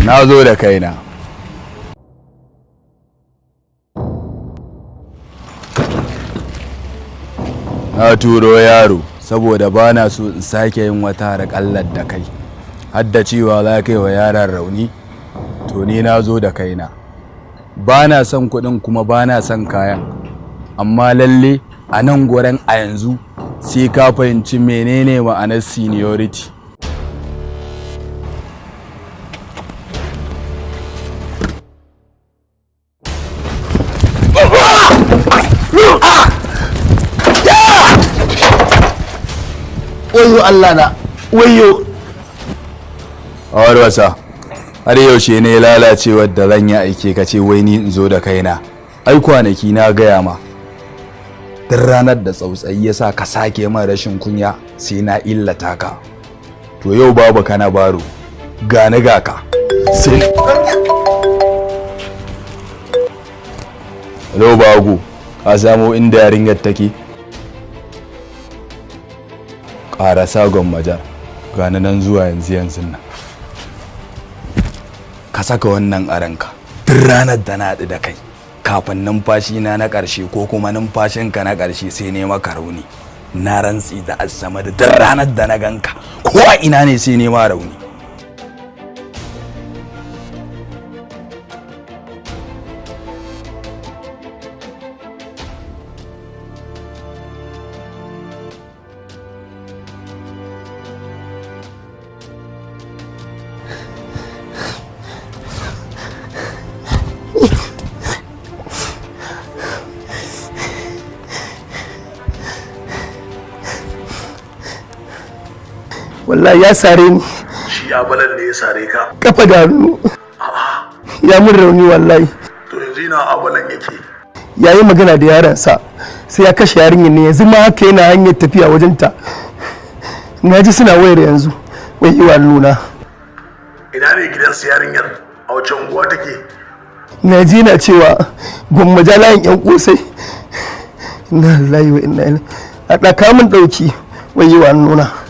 Na zo da kaina. Na turo yaro saboda ba na so in sake yin wata harƙallar da kai. Hadda cewa za ka yi wa yaron rauni, to ni na zo da kaina. Ba na son kuɗin kuma ba na son kayan. Amma lalle a nan gurin a yanzu sai ka fahimci menene ma'anar seniority. Wayo Allah na, wayo. Awar wasa, har yaushe ne lalacewar da zan yi aike ka ce wai ni in zo da kaina. Ai kwanaki na gaya ma. Duk ranar da tsautsayi ya sa ka sake min rashin kunya sai na illata ka. To yau babu kana baro, gani ga ka. Sai. Hello bago, ka samo inda yarinyar take? Ƙarasa Gwammajar, gani nan zuwa yanzu yanzu nan. Ka saka wannan a ranka. Duk ranar da na haɗu da kai, kafin numfashi na na ƙarshe ko kuma numfashinka na ƙarshe sai ne maka rauni. Na rantsi da Azama da duk ranar da na ganka, ko a ina ne sai ne ma rauni. Wallahi ya sare ni. Shi abalan ne ya sare ka? Kafa da hannu. Ya mun rauni wallahi. To yanzu ina abalan yake? Ya yi magana da yaransa sai ya kashe yarinyar ne, yanzu ma haka yana hanyar tafiya wajenta. Na ji suna wayar yanzu. Wai iwa nuna. Ina ne gidansu yarinyar? A wace unguwa take? Na ji yana cewa Gwammaja layin yan kosai. Inna lillahi wa inna ilaihi. A ɗaka min ɗauki. Wai iwa nuna.